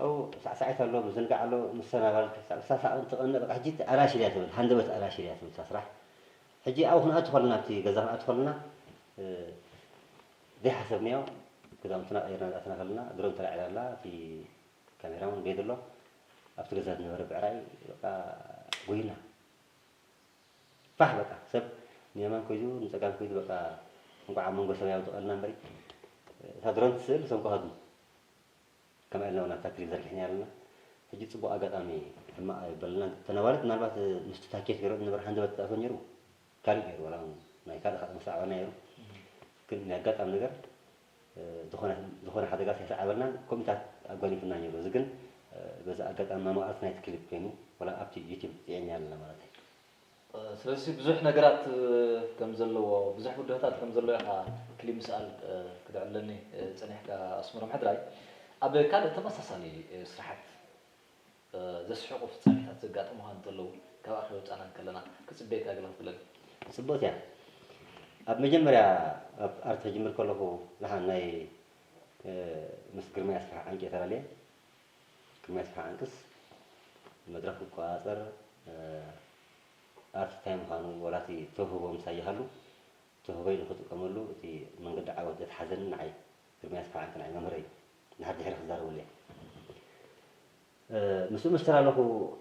ኣብኡ ሳዕሳዒት ኣሎ ምዝንጋዕ ኣሎ ምስ ሰናባል ሳሳቕ እንትቐንእ በቃ ሕጂ ኣላሽል እያ ትብል ሃንደበት ኣላሽል እያ ትብል እታ ስራሕ ሕጂ ኣብኡ ክንኣቱ ከለና ኣብቲ ገዛ ክንኣቱ ከለና ዘይሓሰብናዮ ክዳውንትና ቀይርና ዝኣትና ከለና ድሮን ተላዒላ ኣላ እቲ ካሜራ እውን ቤት ኣሎ ኣብቲ ገዛ ዝነበረ ብዕራይ በቃ ጎይና ፋሕ በቃ ሰብ ንየማን ኮይዱ ንፀጋም ኮይዱ በቃ እንቋዕ ኣብ መንጎ ሰብ ያውድቐልና እምበሪ እታ ድሮን ትስእል ሰንኮ ሃድሙ ከምኣ ኢልና እውን ኣብታ ክሊፕ ዘርጊሕና ኣለና ሕጂ ፅቡቅ ኣጋጣሚ ሕማቅ ኣይበልና ተነባለት ምናልባት ምስቲ ታኬት ገይሮ ዝነበረ ሃንደበት ተኣቶ ነይሩ ካሊእ ነይሩ ዋላ ናይ ካልእ ካልእ መሳዕበና ነይሩ ግን ናይ ኣጋጣሚ ነገር ዝኾነ ሓደጋ ሳይሰዓበልና ኮሚታት ኣጓኒፍና ነይሩ እዚ ግን በዚ ኣጋጣሚ መማቕርቲ ናይቲ ክሊፕ ኮይኑ ዋላ ኣብቲ ዩቲብ ፅዒና ኣለና ማለት እዩ ስለዚ ብዙሕ ነገራት ከም ዘለዎ ብዙሕ ብድሆታት ከም ዘለዎ ኢኻ ክሊፕ ምስኣል ክድዕለኒ ፀኒሕካ ኣስመሮም ሕድራይ ኣብ ካልእ ተመሳሳሊ ስራሓት ዘስሕቑ ፍጻሜታት ዘጋጥሙኻ እንተለዉ፣ ካብኣ ከይወጻእና እንከለና፣ ክጽበየካ ገለ ክትብለኒ? ጽብቕቲ እያ። ኣብ መጀመርያ ኣብ ኣርት ክጅምር ከለኹ ደሓን ናይ ምስ ግርማይ ኣስፍሓ ዓንቂ እየ ተላልየ። ግርማይ ኣስፍሓ ዓንቅስ መድረኽ ክቆጻጸር፣ ኣርት እንታይ ምዃኑ፣ ዋላ እቲ ተውህቦ ምሳይ ይሃሉ፣ ተውህቦይ ንኽጥቀመሉ እቲ መንገዲ ዓወት ዘትሓዘኒ ንዓይ ግርማይ ኣስፍሓ ዓንቂ ንዓይ መምህረይ እዩ። ድሓር ድሕሪ ክዛረበሉ እየ። ምስኡ ምስ ተላለኹ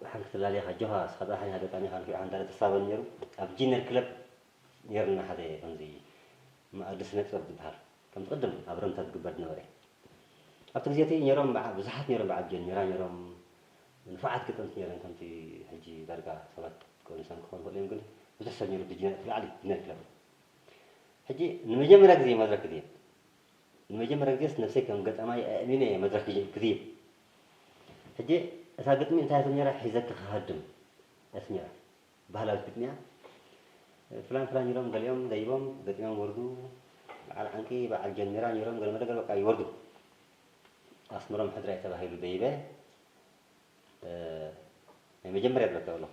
ሓንቲ ትላልየኻ ኣጆኻ እስኻ ጥራሕ ኢኻ ገጣሚ ኢኻ ንፊዑ ሓንታ ተሳበኒ ነይሩ ኣብ ጂነር ክለብ ነይርና ሓደ ከምዚ መኣዲ ስነ ጥበብ ዝበሃል ከምዚ ቅድም ኣብ ረምታ ዝግበር ዝነበረ ኣብቲ ግዜ እቲ ነይሮም በዓ-፣ ብዙሓት ነይሮም፣ በዓል ጆን ሜራ ነይሮም፣ ንፉዓት ገጠምቲ ነይሮም። ከምቲ ሕጂ ዳርጋ ሰባት ቀኒሶም ክኾኑ ይኽእሉ እዮም፣ ግን ብዙሕ ሰብ ነይሩ፣ ብጅነ-፣ ብላዕሊ ጅነር ክለብ። ሕጂ ንመጀመርያ ግዜ መድረክ ክድይብ፣ ንመጀመርያ ግዜስ ነብሰይ ከም ገጣማይ ኣእሚነ እየ መድረክ ክድይብ። ሕጂ እታ ግጥሚ እንታይ ትብል ነይራ? ሒዘኪ ክሃድም እያ ትብል ነይራ። ባህላዊት ግጥሚ እያ። ፍላን ፍላን ኢሎም ገሊኦም ደይቦም ገጢሞም ወርዱ። በዓል ዓንቂ፣ በዓል ጀንሜራ ነይሮም፣ ገለ መለ ገለ በቃ ይወርዱ። ኣስመሮም ሕድራይ ተባሂሉ ደይበ። እ፣ ናይ መጀመርያ ዝረከብ ኣለኹ።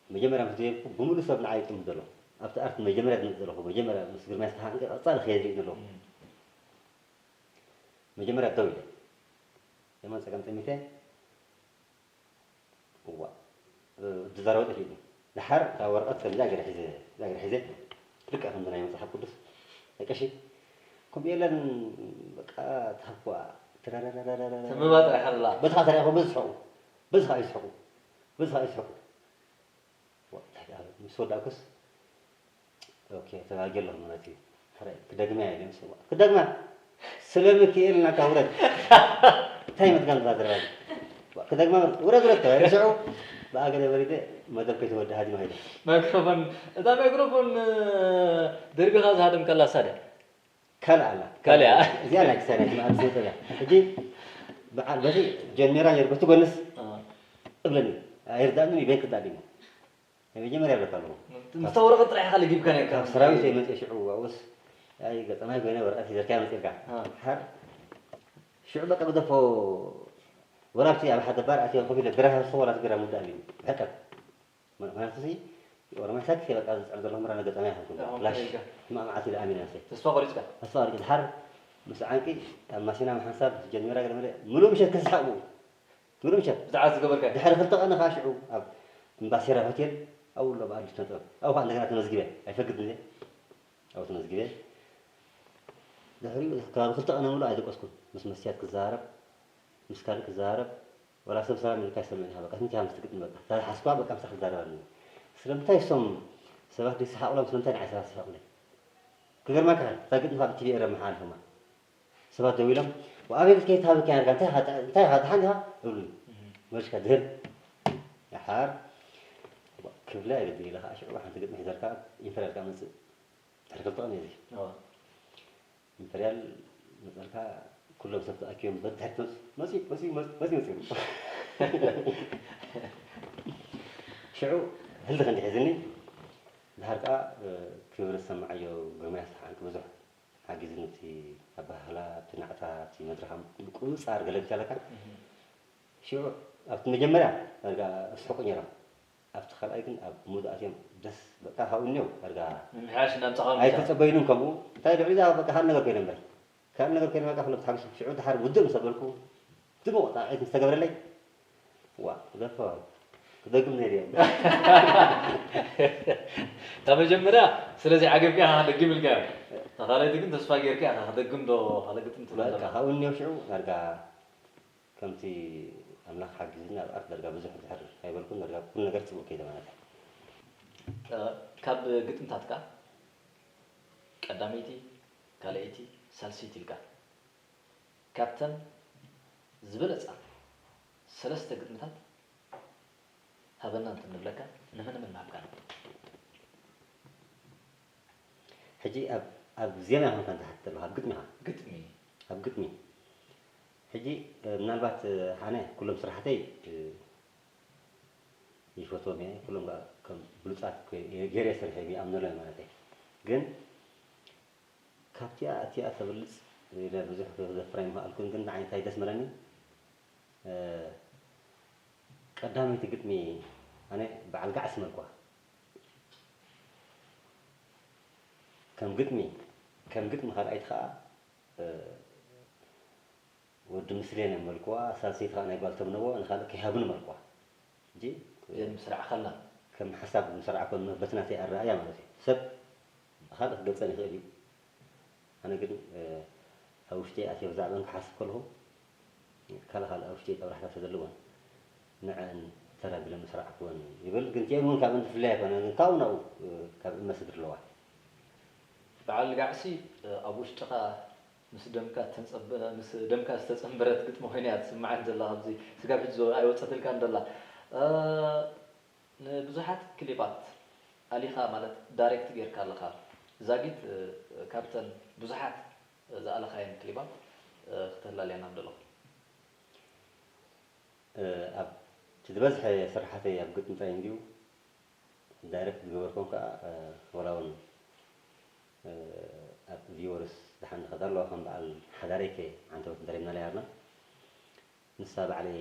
መጀመርያ ምስ ደየብኩ ብምሉእ ሰብ ንዓይ ይጥምት ዘሎ። ኣብቲ ኣርት መጀመርያ ዝመጽእ ዘለኹ፣ መጀመርያ ምስ ግርማይ ስፍሓ ዕንቂ ቀጻሊ ክየ ዝርኢ ዘለኹ። እም። መጀመርያ ደው ኢለ። የማን ጸጋም ጠሚተ፣ እዋ፣ እ፣ ዝዛረቦ ጠፊእኒ። ደሓር እታ ወረቐት ከምዛ ገይረ ሒዘ፣ እዛ ገይረ ሒዘ፣ ልክዕ ከምዚ ናይ መጽሓፍ ቅዱስ፣ ናይ ቀሺ፣ ከምኡ የለን፣ በቃ፣ ተሃኳ፣ ተረረረረረ። ትምባ ጥራሕ ኣላ። በዚ ኸኣ ተረኺቦም፣ በዚ ይስሕቑ፣ በዚ ኸኣ ይስሕቑ፣ በዚ ኸኣ ይስሕቑ። ዋ፣ እንታይ ደኣ፣ ምስ ወዳእኩስ፣ ኦኬ፣ ተጋግየ ኣለኹ ማለት እዩ። ሕራይ፣ ክደግማ እየ ኢለ ምስ፣ ዋ፣ ክደግማ? ስለ ሚካኤል ናካ ውረድ። እንታይ መድጋም እዛ ዘረባ እዚ? ዋ፣ ክደግማ? ውረድ፣ ውረድ ተባሂለ። ሽዑ ብኣ ገለ በሪደ፣ መደብ ከይተወድኣ ሃዲመ ከይደ። ማይክሮፎን፣ እታ ማይክሮፎን፣ እ፣ ደርቢኻ ዝሃደምካላ እሳ ድያ? ካልእ ኣላ። ካልእ እያ። እዚኣ ናይ ክሳይ ናይ ትማሊ ዝወጸ እያ። ሕጂ በዓል በቲ ጀሚራ ነይሩ፣ በቲ ጎንስ አ። እብለኒ። ኣይርዳእንን እዩ፣ በይ ክርዳእ ድዩ? ናይ መጀመርያ ይብለካ ኣለኹ። ምስታ ወረቐት ጥራሕ ኢኻ ለጊብካ ነርካ። ካብ ሰራዊት እየ መፅየ ሽዑ፣ ኣብኡስ፣ ኣይ፣ ገጠማይ ኮይነ ወረቐት ሒዘካያ መፂእካ። አ። ሓር፣ ሽዑ በቃ ግደፎ፣ ወላ ኣብቲ ኣብ ሓደ ባር ኣትየ ኮፍ ኢለ ቢራ ሃስኹ፣ ወላ እቲ ቢራ ምውዳእ ኢሉኒ። ብሕቀት። ምኽንያቱ ሲ፣ ኦሮማይ ሳክስ እየ በቃ ዝፅዕር ዘለኹ፣ ምራ ገጠማይ ኣይኮንኩን። ኣዎ፣ ላሽ፣ ከይድካ። ሕማቕ መዓት ኢለ ኣሚነ ነብሰይ። ተስፋ ቆሪፅካ? ተስፋ ቆሪፀ። ድሓር ምስ ዓንቂ ኣብ ማሲና ምሓንሳብ ጀሚራ፣ ገለ መለ፣ ምሉእ ምሸት ክስሓቕ ብኡ። ምሉእ ምሸት። ብዛዕባ ዝገበርካዮ? ድሕሪ ክልተ ቀን ኸዓ ሽዑ ኣብ እምባሲራ ሆቴል ኣብኡ ኣሎ በዓል ስነ ጥበብ። ኣብኡ ኸዓ እንደገና ተመዝጊበ። ኣይፈግድን እየ። ኣብኡ ተመዝጊበ። ድሕሪኡ ከባቢ ክልተ ቀን ምሉእ ኣይደቀስኩን። ምስ መስትያት ክዘራረብ፣ ምስ ካልእ ክዘራረብ፣ ወላ ሰብ ሰላም ኢልካ ኣይሰምዕን ኢኻ። በቃ፣ እንታይ ኢኻ ምስ ትግጥም በቃ። እታ ዝሓዝኩዋ በቃ ምሳኻ ክዛረብ ኣለኒ። ስለምንታይ እሶም ሰባት ዘይስሓቑሎም፣ ስለምንታይ ንዓይ ሰባት ይስሓቑለይ? ክገርመካ፣ እታ ግጥሚ ካብ ቲቪ ኤረ መሓላልፎማ። ሰባት ደው ኢሎም፣ "ወኣበይ ብትከይድ ትሃበካ ነርካ፣ እንታይ ኢኻ፣ እንታይ ኢኻ፣ ደሓን ዲኻ?" እብሉኒ። እህ። መልስካ ድህል። ደሓር ክብለ ኣይግድን ኢለ ኸዓ ሽዑ ሓንቲ ግጥሚ ሒዘልካ፣ ኢምፐርያል ከኣ መጽእ። ድሕሪ ክልተ ቀን እዩ እዚ። እዋ። ኢምፐርያል መጸልካ፣ ኩሎም ሰብ ተኣኪቦም በድሕሪት መጹ፣ መጺ፣ መጺ፣ መጺ፣ መጺ፣ መጺ። ሽዑ ህልዲ ክንዲ ሒዝኒ፣ ድሓር ከኣ፣ እ፣ ክብረት ሰማዓዮ ግርማይ ኣስሓንቂ ብዙሕ ሓጊዝኒ፣ እቲ ኣበሃህላ፣ እቲ ናዕታ፣ እቲ መድረኻ ምቁጽጻር ገለ ብቻ ኣለካ። እህ። ሽዑ ኣብቲ መጀመርያ ዳርጋ እስሕቁ ነይሮም። ኣብቲ ካልኣይ ግን ኣብ ሙድ ኣትዮም ደስ በቃ ካብኡ እኒኦ ዳርጋ ምምሕያሽ እናምጻኻ ምምጻኻ። ኣይተጸበዩንን ከምኡ። እንታይ ልዕሊ እዛ በቃ ካልእ ነገር ኮይነ እምበር። ካልእ ነገር ኮይነ በቃ ኩሎም ተሓጒሶም። ሽዑ ድሓር ውድእ ምስ ኣበልኩ ድሙቕ ጣቕዒት ምስ ተገብረለይ፣ ዋ፣ ደፋ፣ ክደግም ነይረ እየ። እታ መጀመርያ ስለዚ ዓገብካ ኢኻ ክደግም ኢልካዮ። እታ ካልኣይቲ ግን ተስፋ ጌርካ ኢኻ ክደግም ዶ ካልእ ግጥም ትብል በቃ፣ ዘለኻ። ካብኡ እኒኦ ሽዑ ዳርጋ ከምቲ ኣምላኽ ሓጊዙኒ ኣብ ኣርት ዳርጋ ብዙሕ ድሕር ኣይበልኩን፣ ዳርጋ ኩሉ ነገር ጽቡቕ ከይደ ማለት እዩ። እ፣ ካብ ግጥምታትካ ቀዳመይቲ፣ ካልኣይቲ፣ ሳልሰይቲ ኢልካ ካብተን ዝበለጻ ሰለስተ ግጥምታት ሃበና እንተንብለካ ንመን መን ምሃብካና? ሕጂ ኣብ፣ ኣብ ዜማ ኢኻ እንካ ትሓትት ዘለኻ፣ ኣብ ግጥሚ ኢኻ? ግጥሚ። ኣብ ግጥሚ። ሕጂ፣ እ፣ ምናልባት፣ እ፣ ኣነ ኩሎም ስራሕተይ፣ እ፣ ይፈትዎም እየ። ኩሎም ከኣ ከም ብሉጻት ኮይ-፣ ገይረ እየ ሰሪሐዮም፣ ይኣምነሎም እየ ማለት እየ። ግን ካብቲኣ እቲኣ ተብልጽ ኢለ ብዙሕ ክዘፍር ኣይምኽኣልኩን፣ ግን ንዓይ እንታይ ደስ መለኒ፣ እ፣ ቀዳመይቲ ግጥሚ ኣነ በዓል ጋዕሲ መልኳ። ከም ግጥሚ፣ ከም ግጥሚ ካልኣይቲ ከኣ፣ እ፣ ወዲ ምስሌነ መልክዋ፣ ሳልሰይቲ ከኣ ናይ ጓል ተብነቦ፣ ንኻልእ ከይሃብኒ መልክዋ። ሕጂ እዘን ምስ ረኣኻላ? ከም ሓሳብ ምስ ረኣኮ፣ በቲ ናተይ ኣረኣእያ ማለት እዩ። ሰብ ብኻልእ ክገልጸን ይኽእል እዩ። ኣነ ግን፣ እ፣ ኣብ ውሽጠይ ኣትየ ብዛዕባን ክሓስብ ከለኹ፣ ካልእ ካልእ ኣብ ውሽጠይ ጦብላሕታ ተዘለወን ንዐን ተራ ቢለ ምስ ረኣክወን ይብል። ግን እቲአን እውን ካብአን ትፍለይ ኣይኮነን። ግን ካብኡ ናብኡ፣ እ፣ ካብ እመ ስግር ኣለዋ። በዓል ጋዕሲ፣ እ፣ ኣብ ውሽጥኻ ምስ ደምካ እተንጸበ-፣ ምስ ደምካ ዝተጸንበረት ግጥሚ ኮይና እያ ትስምዓኒ ዘላ። ኣብዚ ስጋብ ሕጂ ዞ-፣ ኣይወጸትልካን ዘላ። እ፣ ንብዙሓት ክሊፓት ኣሊኻ ማለት ዳይሬክት ጌርካ ኣለኻ። ዛጊት፣ እ፣ ካብተን ብዙሓት ዝኣለኻየን ክሊፓት፣ እ፣ ክተላልየና ምደለኹ። እ፣ ኣብ እቲ ዝበዝሐ ስራሓተይ ኣብ ግጥሚ ጥራይ እንድዩ። ዳይሬክት ዝገበርኩም ከኣ፣ እ፣ ወላ እውን፣ እ፣ ኣብ ቪወርስ ደሓን ንኸዳ ኣለዋ ከም በዓል ሓዳረይ ከ ዓንተወት ተደሪምና ለያርና። ንሳ ባዕለይ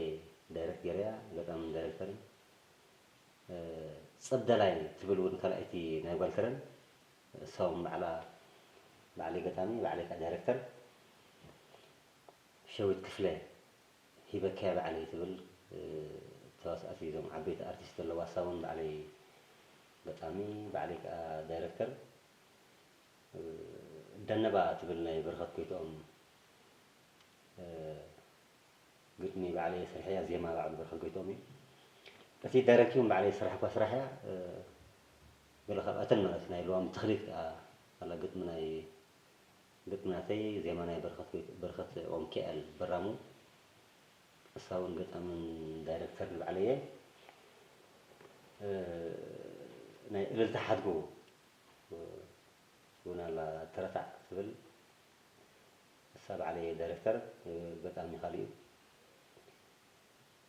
ዳይሬክት ገይረያ፣ ገጣምን ዳይሬክተርን። እ፣ ጸብደላይ ትብል እውን ካልኣይቲ ናይ ጓል ከረን፣ እሳ እውን ባዕላ፣ ባዕለይ ገጣሚ፣ ባዕለይ ከኣ ዳይሬክተር። ሸዊት ክፍለ ሂበካያ ባዕለይ ትብል፣ እ፣ ተዋሳእቲ እዞም ዓበይቲ ኣርቲስት ዘለዋ፣ እሳ እውን ባዕለይ ገጣሚ፣ ባዕለይ ከኣ ዳይሬክተር። እ፣ ደነባ ትብል ናይ በረኸት ጎይትኦም፣ እ፣ ግጥሚ ባዕለይ ስርሐያ፣ ዜማ ባዕሉ በረኸት ጎይትኦም እዩ። እቲ ዳይሬክቲንግ ባዕለይ ዝሰራሕኳ ስራሕ እያ። እ፣ ገለ ካብኣተን ማለት ናይ ለዋም ተኽሊት ከኣ ኣላ፣ ግጥሚ ናይ፣ ግጥሚ ናተይ፣ ዜማ ናይ በረኸት ጎይት-፣ በረኸት ኦም ኪኣል በራሙ። እሳ እውን ገጣምን ዳይሬክተርን ባዕለይ እየ። እ፣ ናይ እልልታ ሓድጉ እውን ኣላ፣ ተረታዕ ትብል። እሳ ባዕለይ ዳይሬክተር፣ እ፣ ገጣሚ ካልእ እዩ።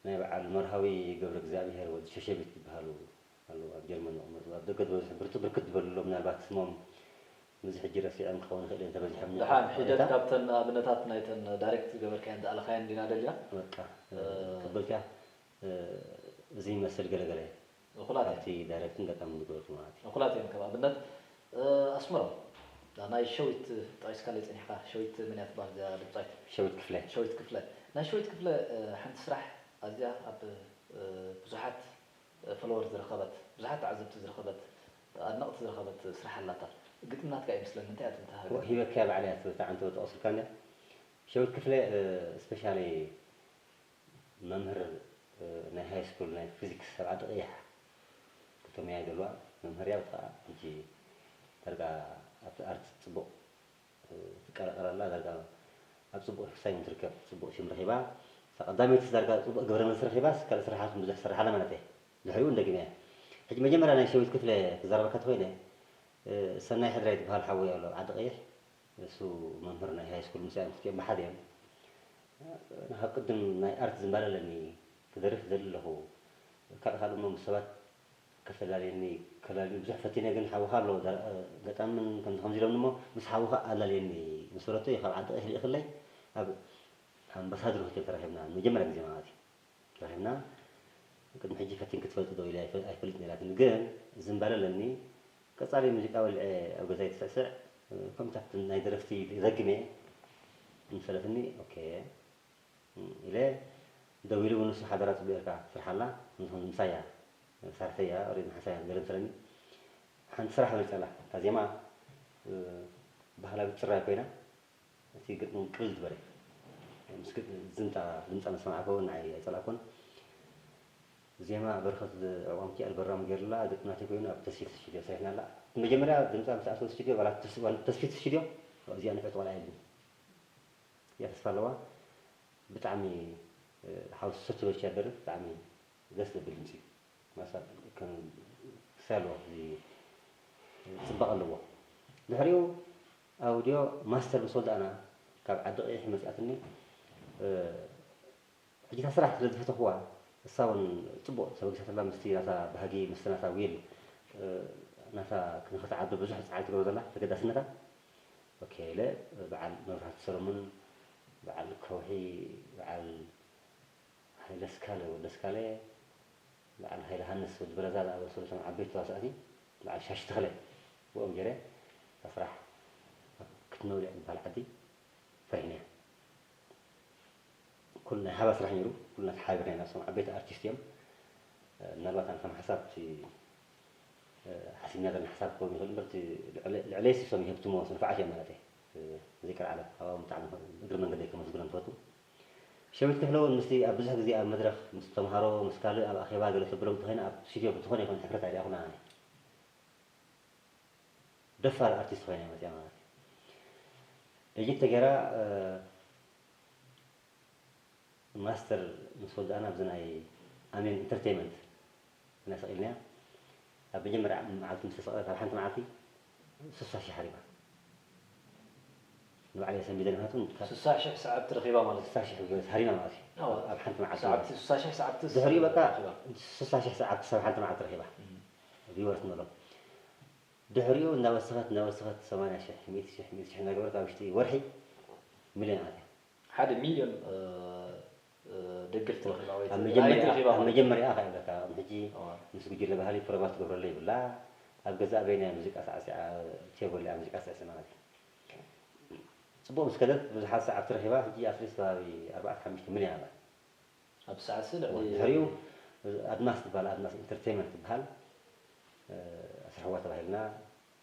ናይ በዓል መርሃዊ ገብረ እግዚኣብሔር ወዲ ሸሸቢት ዝበሃሉ ኣለዉ፣ ኣብ ጀርመን ዝቕመጡ። ኣብ ደገ ዝበዝሑ ብርት-፣ ብርክት ዝበሉ ኣለዉ፣ ምናልባት ስሞም ምዚ ሕጂ ረሲዖም ክኸውን ይኽእል እየ፣ እንተበዚሖም። ደሓን ሒደት እታ ካብተን ኣብነታት ናይተን ዳይሬክት ዝገበርካየን ዝኣለኻየን ዲና ደሊና? በቃ፣ እ፣ እ፣ ክብልትያ፣ እ፣ እዚ ይመስል ገለገለ። እኹላት እየን። ኣብቲ ዳይሬክትን ገጣምን ዝገበርኩ ማለት እዩ። እኹላት እየን። ከም ኣብነት፣ እ፣ ኣስመሮም፣ ናይ ሸዊት ጠቒስካለይ ጸኒሕካ፣ ሸዊት መን እያ ትበሃል እዚኣ ድምጻዊት? ሸዊት ክፍለ። ሸዊት ክፍለ። ናይ ሸዊት ክፍለ፣ እ፣ ሓንቲ ስራሕ ኣዝያ ኣብ፣ እ፣ ብዙሓት ፎሎወር ዝረኸበት፣ ብዙሓት ተዓዘብቲ ዝረኸበት፣ ኣድነቕቲ ዝረኸበት ስራሕ ኣላታ። ግጥሚ ናትካ ይመስለኒ፣ እንታይ እያ ትብል እታ ሃገር? ሂበካያ ባዕለይ እያ ትብል፣ እታ ዓንተወት ጠቐስልካ እንድያ። ሸዊት ክፍለ፣ እ፣ ስፔሻሊ መምህር፣ እ፣ ናይ ሃይ ስኩል ናይ ፊዚክስ ኣብ ዓዲ ቀይሕ ከተማያ ዘለዋ መምህር እያ። ብትኻ ሕጂ ዳርጋ ኣብቲ ኣርት ጽቡቕ፣ እ፣ ትቀላቐል ኣላ። ዳርጋ ኣብ ጽቡቕ ክሳይ እውን ትርከብ፣ ጽቡቕ ሽም ረኺባ። እታ ቀዳመይቲ ዳርጋ ጽቡቕ ግብረ መልሲ ረኺባስ ካልእ ስራሓት ብዙሕ ትሰርሕ ኣላ ማለት እየ። ድሕሪኡ እንደግመያ። ሕጂ መጀመርያ ናይ ሸዊት ክፍለ ክዛረበካ ተኾይነ፣ እ፣ ሰናይ ሕድራይ ዝበሃል ሓወይ ኣሎ ኣብ ዓዲ ቀይሕ። እሱ መምህር ናይ ሃይ ስኩል ምስኣን ክልቲኦም ብሓደ እዮም። ንኻብ ቅድም ናይ ኣርት ዝንባለ ኣለኒ፣ ክደርፍ ደሊ ኣለኹ። ካልእ ካልእ እሞ ምስ ሰባት ከተላልየኒ፣ ከላልዩ ብዙሕ ፈቲነ፣ ግን ሓውኻ ኣሎ፣ ዳ-፣ ገጣምን ከምዚ ከምዚ ኢሎምኒ እሞ ምስ ሓውኻ ኣላልየኒ ምስ በለቶ እዩ ካብ ዓዲ ቀይሕ ልኢኽለይ ኣብ ኣምባሳድር ሆቴል ተራኺብና፣ መጀመርያ ግዜ ማለት እዩ። ተራኺብና። ቅድሚ ሕጂ ፈቲንኪ ትፈልጢ ዶ ኢለ ኣይፈ-፣ ኣይፈልጥን ኢላትኒ። ግን ዝንባለ ኣለኒ። ቀጻሊ ሙዚቃ ወልዐ ኣብ ገዛይ ትስዕስዕ፣ ከምታት ናይ ደረፍቲ ዘግመ ምስ በለትኒ፣ ኦኬ ኢለ ደዊሉ እውን ንሱ ሓደራ ጽቡቕ ጌርካ ስርሓላ፣ ንሱ ምሳያ ሳርተያ ኦሬዲ ሓሳያ ገለ ምስ በለኒ፣ ሓንቲ ስራሕ መሪጸላ። እታ ዜማ፣ እ፣ ባህላዊት ጭራይ ኮይና፣ እቲ ግጥሚ እውን ቅልል ዝበለ። ምስ ግጥ-፣ ዝምጻ፣ ድምጻ ምስ ሰማዕኩ ንዓይ ኣይጸላእኩን። ዜማ በረኸት ዕቋም ኪኣል በራሙ ገይሩላ፣ ግጥሚ ናተይ ኮይኑ ኣብ ተስፊት ስቱድዮ ሰሪሕናላ። መጀመርያ ድምጻ ምስ ኣተወ ስቱድዮ፣ ዋላ ተስ-፣ ዋላ ተስፊት ስቱድዮ፣ እዚኣ ንፍዕቲ ቆልዓ የለን። እዚኣ ተስፋ ኣለዋ። ብጣዕሚ፣ እ፣ ሓውሲ ሰቲ በልቻ ደርፍ፣ ብጣዕሚ ደስ ዘብል ድምጺ እዩ። ማሳ ከም ክሳይ ኣለዎ፣ እዚ ጽባቐ ኣለዎ። ድሕሪኡ ኣውድዮ ማስተር ምስ ወዳእና ካብ ዓዲ ቀይሕ መጺኣትኒ። እ፣ ሕጂ እታ ስራሕ ስለ ዝፈተኽዋ፣ እሳ እውን ጽቡቕ ተበጊሳትላ ምስቲ ናታ ባህጊ፣ ምስቲ ናታ ዊል፣ እ፣ ናታ ንኽትዓቢ ብዙሕ ጻዕሪ ትገብር ዘላ ተገዳስነታ። ኦኬ ኢለ በዓል መብራህቲ ሰሎሞን፣ በዓል ከውሒ፣ በዓል ሃይለ ስካለ፣ ወዲ ስካለ፣ በዓል ሃይለ ሃንስ፣ ወዲ በረዛ ዝኣመሰሉ እቶም ዓበይቲ ተዋሳእቲ፣ በዓል ሻሽ ተኽለ፣ ብኦም ገይረ እታ ስራሕ ኣብ ክትነውሊዕ ዝበሃል ዓዲ ፈሪሕናያ። ኩሉ ናይ ሓባር ስራሕ ነይሩ፣ ኩልና ተሓባቢርና ኢና። እሶም ዓበይቲ ኣርቲስት እዮም። ምናልባት ኣነ ከም ሓሳብ እቲ፣ ሓሲብና ዘለና ሓሳብ ክኸውን ይኽእል እምበር፣ እቲ ልዕለ-፣ ልዕለይሲ እሶም ይህብትሞ ስንፋዓት እዮም ማለት እየ። ዘይቀርዓለ ኣብኦም ብጣዕሚ እግሪ መንገደይ ከመስግኖም ዝፈቱ። ሸዊት ክፍለ እውን ምስቲ ኣብ ብዙሕ ግዜ ኣብ መድረኽ ምስ ተምሃሮ፣ ምስ ካልእ ኣብ ኣኼባ ገለ ተብሎም እንተኾይነ፣ ኣብ ስቱድዮ ብዝኾነ ይኹን ሕፍረት ኣይረኣኹን ኣነ። ደፋር ኣርቲስት ኮይና እያ መፅያ ማለት እዩ። ኤዲት ተገይራ፣ እ፣ ማስተር ምስ ወዳእና ኣብዚ ናይ ኣሜን ኢንተርቴይመንት ኢና ሰቒልናያ። ኣብ መጀመርያ መዓልቲ ምስ ተሰቐለት ኣብ ሓንቲ መዓልቲ ስሳ ሺሕ ሃሪማ። ንባዕለይ ሰንቢደ፣ ምኽንያቱ ካብ ስሳ ሺሕ ሰዓብቲ ረኺባ ማለት እዩ። ስሳ ሺሕ ሃሪማ ማለት እዩ። ኣብ ሓንቲ መዓልቲ ማለት እዩ። ስሳ ሺሕ ሰዓብቲ ድሕሪኡ በቃ ረኺባ። ስሳ ሺሕ ሰዓብቲ ሰብ ሓንቲ መዓልቲ ረኺባ። ቪወርስ ንብሎም። ድሕሪኡ እናወሰኸት እናወሰኸት ሰማንያ ሺሕ፣ ሚእቲ ሺሕ፣ ሚእቲ ሺሕ እናገበረት ኣብ ውሽጢ ወርሒ ሚልዮን ኣትያ። ሓደ ሚልዮን፣ እ፣ እ፣ ደገፍቲ ረኺባ ወይ ኣብ መጀመርያ፣ ኣብ መጀመርያ ከ ይብለካ፣ ሕጂ ምስ ጉጅለ ባህሊ ፕሮግራም ትገብረሉ ይብላ። ኣብ ገዛ ኣበይ ናይ ሙዚቃ ሳዕሲዓ፣ ቴብል እያ ሙዚቃ ሳዕሲ ማለት እዩ። ጽቡቕ ምስ ከደት ብዙሓት ሰዓብቲ ረኺባ፣ ሕጂ ኣትሊስት ከባቢ ኣርባዕተ ሓሙሽተ ሚልዮን ኣላ። ኣብ ሳዕሲ ልዕሊ ድሕሪኡ ኣድማስ ትበሃል፣ ኣድማስ ኢንተርቴይመንት ትበሃል፣ እ፣ ኣስርሕዋ ተባሂልና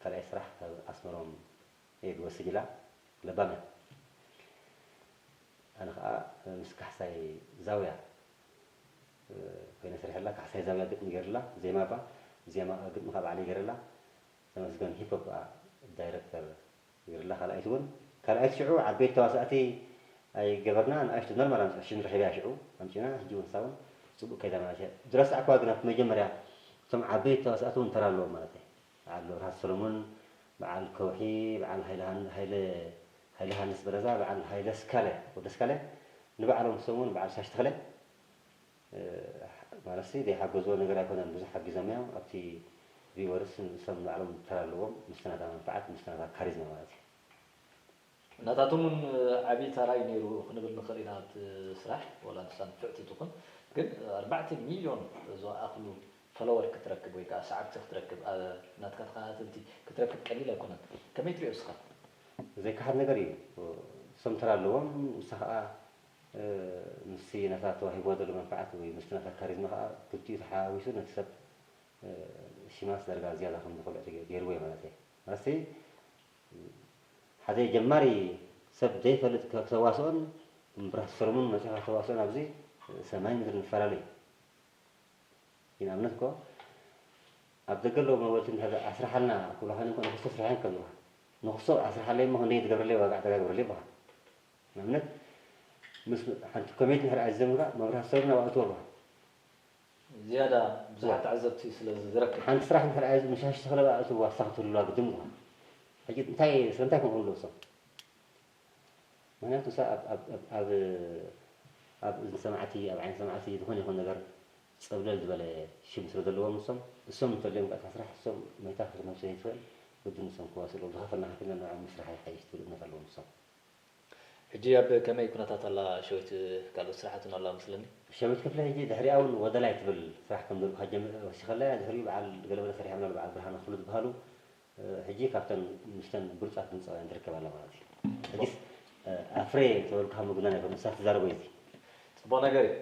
ካልኣይ ስራሕ ካብ ኣስመሮም እየ ዝወስድ ኢላ፣ ለባም እያ። ኣነ ኸዓ ምስ ካሕሳይ ዛውያ፣ እ፣ ኮይነ ሰሪሐላ። ካሕሳይ ዛውያ ግጥሚ ገይርላ፣ ዜማ እባ፣ ዜማ ግጥሚ ከዓ ባዕለይ ገይረላ። ተመስገን ሂፕ ሆፕ ከዓ ዳይረክተር ገይርላ። ካልኣይቲ እውን፣ ካልኣይቲ ሽዑ ዓበይቲ ተዋሳእቲ ኣይገበርና፣ ንኣሽቱ ኖርማል ኣምፅና፣ ሽም ረኺብያ ሽዑ ኣምፅና። ሕጂ እውን ንሳ እውን ፅቡቅ ከይዳ ማለት እያ። ዝረሳዕክዋ ግን ኣብቲ መጀመርያ እቶም ዓበይቲ ተዋሳእቲ እውን ተራ ኣለዎም ማለት እዩ። በዓል መብርሃት ሰሎሞን፣ በዓል ከውሒ፣ በዓል ሃይለ ሃን-፣ ሃይለ፣ ሃይለ ሃንስ በረዛ፣ በዓል ሃይለ ስካለ፣ ወደ ስካለ፣ ንባዕሎም ሰሙን በዓል ሻሽ ተኽለ፣ እ፣ ማለትሲ ዘይሓገዝዎ ነገር ኣይኮነን፣ ብዙሕ ሓጊዞም እዮም። ኣብቲ ቪወርስ ንሶም ንባዕሎም ተራ ኣለዎም፣ ምስቲ ናታ መንፍዓት፣ ምስቲ ናታ ካሪዝማ ማለት እዩ። ናታቶም እውን ዓብዪ ተራ እዩ ነይሩ ክንብል ንኽእል ኢና ኣብቲ ስራሕ፣ ዋላ ንሳ ንፍዕቲ ትኹን። ግን ኣርባዕተ ሚልዮን ዝኣኽሉ ፎሎወር ክትረክብ ወይ ከዓ ሰዓብቲ ክትረክብ፣ ኣ-፣ ናትካ ተኸታተልቲ ክትረክብ ቀሊል ኣይኮነን። ከመይ ትሪኦ እስኻ? ዘይከሓድ ነገር እዩ። እሶም ተራ ኣለዎም፣ ንሳ ኸዓ፣ እ፣ ምስቲ ናታ ተዋሂብዋ ዘሎ መንፍዓት ወይ ምስቲ ናታ ካሪዝማ ኸዓ ክልቲኡ ተሓዋዊሱ ነቲ ሰብ፣ እ፣ ሽማስ ዳርጋ ዝያዳ ከም ዝኸልኦ ተገ-፣ ገይርዎ እዩ ማለት እዩ። ማለትሲ፣ ሓደ ጀማሪ ሰብ ዘይፈልጥ ከ-፣ ከተዋስኦን ብራስ ሰሎሞን መጺኻ ከተዋስኦን ኣብዚ ሰማይን ምድርን ይፈላለ እዩ። ንኣብነት እኮ ኣብ ደገ ኣለዉ መወልቲ እንድሕር ኣስርሓልና ክብሉኻ፣ ንእኮ ንኽሶ ስርሐን ከም ዝብሉኻ። ንኽሶ ኣስርሓለይ እሞ ክንደይ ትገብረለይ ዋጋ ዕዳጋ ግበረለይ ይብሉኻ። ንኣብነት ምስ ሓንቲ ኮሜዲ እንድሕር ኣዚዞምልካ መብርሃት ሰሎሞን ኣብኣ እትዎ ይብሉኻ። ዝያዳ ብዙሓት ተዓዘብቲ ስለ ዝረክብ። ሓንቲ ስራሕ እንድሕር ኣዚዙ ምሻሽ ተኽለ ኣብኣ እትዎ ኣሳኽትሉላ ግድም ይብሉኻ። ሕጂ እንታይ፣ ስለምንታይ ከምኡ ይብሉ እሶም? ምኽንያቱ ንሳ ኣብ፣ ኣብ፣ ኣብ፣ ኣብ፣ ኣብ እዝኒ ሰማዕቲ፣ ኣብ ዓይኒ ሰማዕቲ ዝኾነ ይኹን ነገር ጸብለል ዝበለ ሽም ስለ ዘለዎም ንሶም፣ እሶም እንተልዮም እታ ስራሕ እሶም መይታ ክትመልሶ ዘይትኽእል፣ ግድን ንሶም ክዋስኡ ኣለዎም። ዝኸፈልና ከፊልና ንዕኦም ምስራሕ ይሓይሽ ትብል እምነት ኣለዎም ንሶም። ሕጂ ኣብ ከመይ ኩነታት ኣላ ሸዊት? ካልኦት ስራሓት እውን ኣላ መስለኒ። ሸዊት ክፍለ ሕጂ ድሕሪኣ እውን ወደላይ ትብል ስራሕ ከም ዘለካ ጀም-፣ ወሲኸላ እያ። ድሕሪኡ በዓል ገለመለ ሰሪሖም ኣሎ፣ በዓል ብርሃነ ክፍሉ ዝበሃሉ። እ፣ ሕጂ ካብተን ምስተን ብሉጻት ድምጻውያን ትርከብ ኣላ ማለት እዩ። ሕጂስ፣ እ፣ ኣፍሬ ተበልኩኻ ምግናን ኣይኮነን፣ ንሳ ትዛረቦ እዩ። ጽቡቕ ነገር እዩ።